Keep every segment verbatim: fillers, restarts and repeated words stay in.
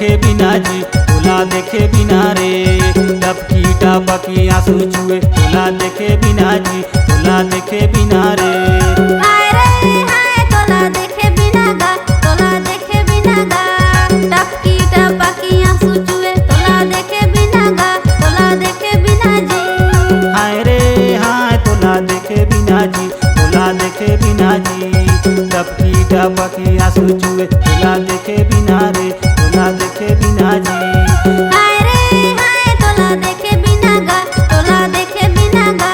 देखे बिना जी, तोला देखे बिना रे, टपकी टपकी आंसू चुए, तोला देखे बिना जी, तोला देखे बिना रे। हाय रे हाय, तोला देखे बिना गा, तोला देखे बिना गा, टपकी टपकी आंसू चुए, तोला देखे बिना गा, तोला देखे बिना जी। हाय रे हाय, तोला देखे बिना जी, तोला देखे बिना जी, टपकी टपकी आंसू चुए, तोला देखे बिना रे, तोला देखे बिना जी। हाय रे हाय, तोला देखे बिना गा, तोला देखे बिना गा,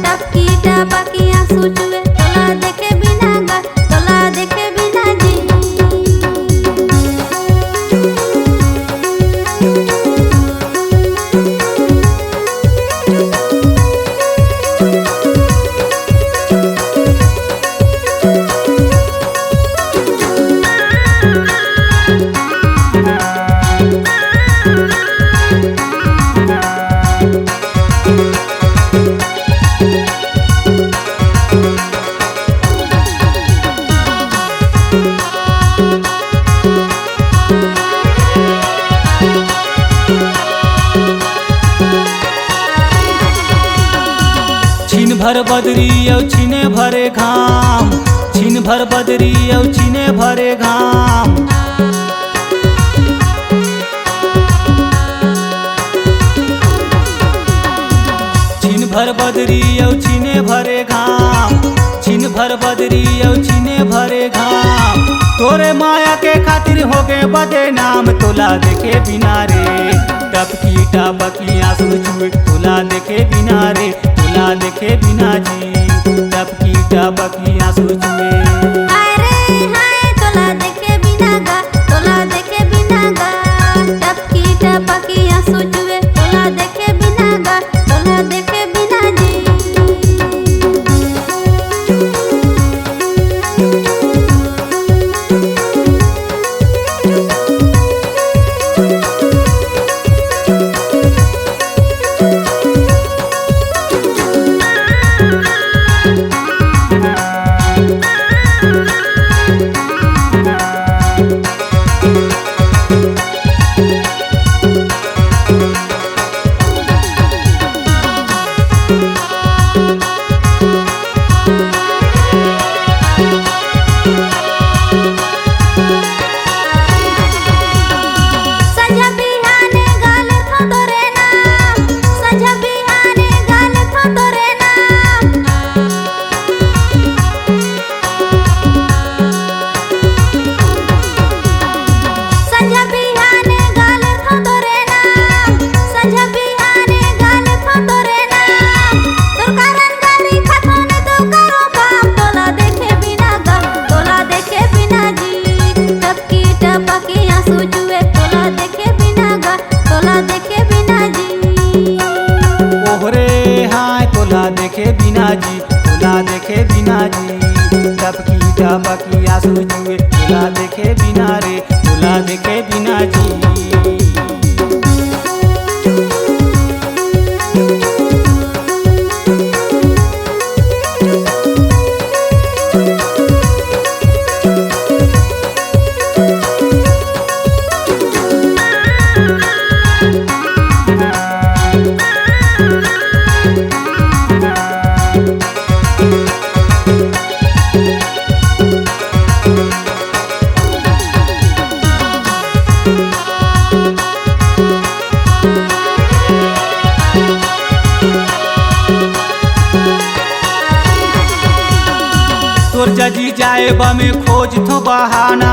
टपकी टपकी आंसू चुए, तोला देखे बिना गा, तोला देखे बिना जी। छिन भर बदरी अउ छिने भरे घाम, छिन भर बदरी अउ छिने भरे घाम। छिन भर बदरी अउ छिने भरे घाम, छिन भर बदरी अउ छिने भरे घाम। तोरे माया के खातिर होगे बदनाम, तोला देखे बिना रे, टपकी टपकी आंसू चुए, तोला देखे बिना रे, तोला देखे बिना जी, टपकी टपकी आंसू चुए। हाय रे हाय, तोला देखे बिना गा, तोला देखे बिना गा, टपकी टपकी आंसू चुए, तोला देखे बिना गा, तोला देखे बिना जी। संझा बिहाने गाल थों तोरे नाम, संझा बिहाने गाल थों तोरे नाम। संझा बिहाने गाल थों तोरे नाम, संझा बिहाने गाल थों तोरे नाम। तोर कारण गारी खाथों न तो करो काम, तोला देखे बिना गा, तोला देखे बिना जी। टपकी टपकी आंसू चुए, तोला देखे बिना गा, तोला देखे बिना जी। ओहरे हाय, तोला देखे बिना जी, तोला देखे बिना जी। टपकी टपकी आंसू चुए, तोला देखे बिना रे, तोला देखे बिना जी। तोर जजी जाए बा में खोजथों बहाना,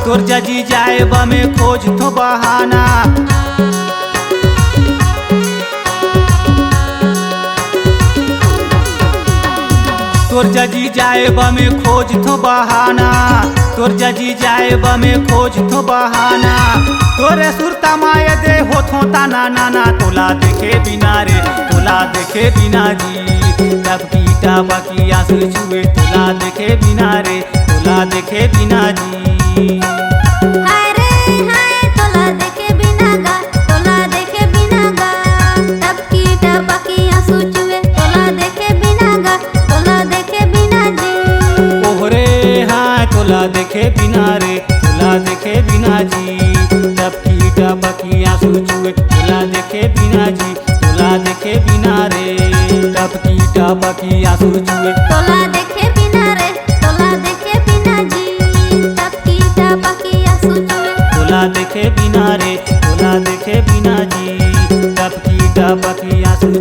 तोर जजी जाए बा में खोजथों बहाना। तोर जजी जाए बा में खोजथों बहाना, तोर जजी जाए बा में खोजथों बहाना। तोरे सुरता माया दे होथों ताना नाना, तोला देखे बिना रे, तोला देखे बिना जी। टपकी टपकी आंसू चुए, तोला देखे बिना रे, तोला देखे बिना जी। हाय रे हाय, तोला देखे बिना गा, तोला देखे बिना गा। टपकी टपकी आंसू चुए, तोला देखे बिना गा, तोला देखे बिना जी। ओहरे हाय, तोला देखे बिना रे, तोला देखे बिना जी। टपकी जी, तोला देखे बिना रे, टपकी टपकी आंसू चुए। तोला देखे बिना रे, तोला देखे बिना जी, टपकी टपकी आंसू चुए। तोला देखे बिना रे, तोला देखे बिना जी, टपकी टपकी आंसू